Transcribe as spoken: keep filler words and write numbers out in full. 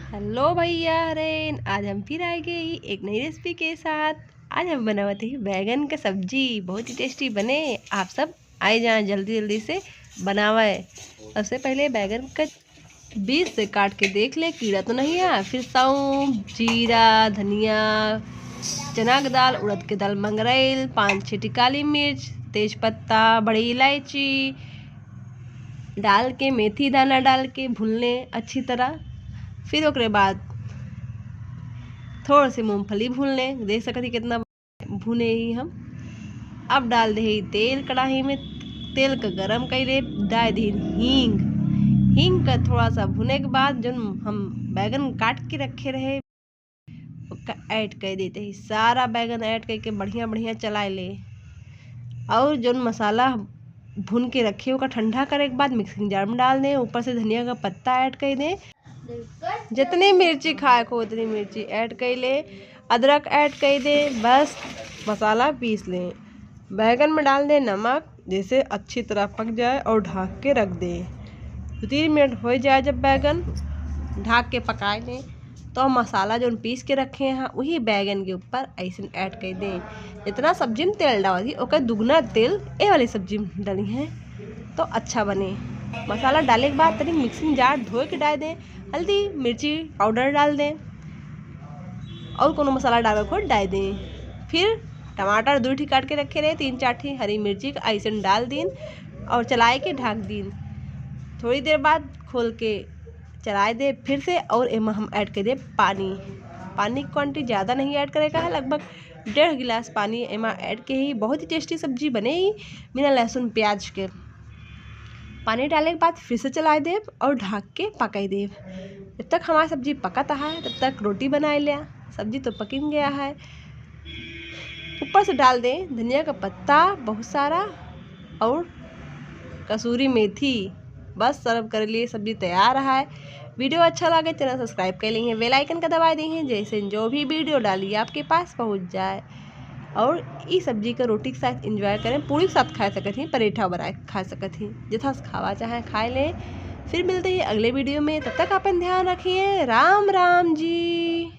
हेलो भैया, अरे आज हम फिर आए गए ही एक नई रेसिपी के साथ। आज हम बनावत ही बैगन का सब्जी, बहुत ही टेस्टी बने। आप सब आए जाएं जल्दी जल्दी से बनावे। सबसे पहले बैगन का बीच से काट के देख ले, कीड़ा तो नहीं है। फिर सौंफ, जीरा, धनिया, चना के दाल, उड़द के दाल, मंगरेल, पाँच छः ठी काली मिर्च, तेज पत्ता, बड़ी इलायची डाल के, मेथी दाना डाल के भून लें अच्छी तरह। फिर ओकरे बाद थोड़ से मूंगफली भून लें, देख सकत ही कितना भुने ही हम। अब डाल दे ही तेल कढ़ाई में, तेल का गरम कइले, डाल दे हींग। हींग का थोड़ा सा भुने के बाद जौन हम बैगन काट के रखे रहे, ओका ऐड कर देते ही। सारा बैगन ऐड करके बढ़िया बढ़िया चलाए ले। और जौन मसाला भून के रखे, ओका ठंडा करे के बाद मिक्सिंग जार में डाल दें। ऊपर से धनिया का पत्ता ऐड कर दें। जितनी मिर्ची खाए को उतनी मिर्ची ऐड कर ले। अदरक ऐड कर दें, बस मसाला पीस लें। बैगन में डाल दें नमक, जैसे अच्छी तरह पक जाए और ढाक के रख दें। दो तीन मिनट हो जाए जब बैगन, ढाक के पकाए लें। तो मसाला जौन पीस के रखे हैं, वही बैगन के ऊपर ऐसे ऐड कर दें। जितना सब्जी में तेल डालत ही, ओकर दुगना तेल ए वाली सब्जी में डाली हैं, तो अच्छा बने। मसाला डाले के बाद तनी मिक्सिंग जार धोए के डाल दें। हल्दी, मिर्ची पाउडर डाल दें और कोनो मसाला डाले को डाल दें। फिर टमाटर दो ठी काट के रखे रहे, तीन चार ठी हरी मिर्ची का ऐसे डाल दीन और चलाए के ढाक दीन। थोड़ी देर बाद खोल के चलाए दे फिर से। और एमा हम ऐड कर दे पानी। पानी की क्वांटिटी ज़्यादा नहीं ऐड करे का है, लगभग डेढ़ गिलास पानी एमा ऐड के ही। बहुत ही टेस्टी सब्जी बने ही बिना लहसुन प्याज के। पानी डाले के बाद फिर से चलाए देब और ढाक के पकाई देब। जब तक हमारा सब्जी पकत है, तब तक रोटी बनाए लिया। सब्जी तो पकिन गया है। ऊपर से डाल दें धनिया का पत्ता बहुत सारा और कसूरी मेथी। बस सर्व करे लिए सब्जी तैयार है। वीडियो अच्छा लगे, चैनल सब्सक्राइब कर लीजिए, बेल आइकन का दबा दीजिए, जैसे जो भी वीडियो डाली आपके पास पहुंच जाए। और ई सब्जी का रोटी के साथ एंजॉय करें, पूरी के साथ खा सकत ही, परेठा बना के खा सकत ही, जथा से खावा चाहे खाए लें। फिर मिलते हैं अगले वीडियो में, तब तक अपन ध्यान रखिए। राम राम जी।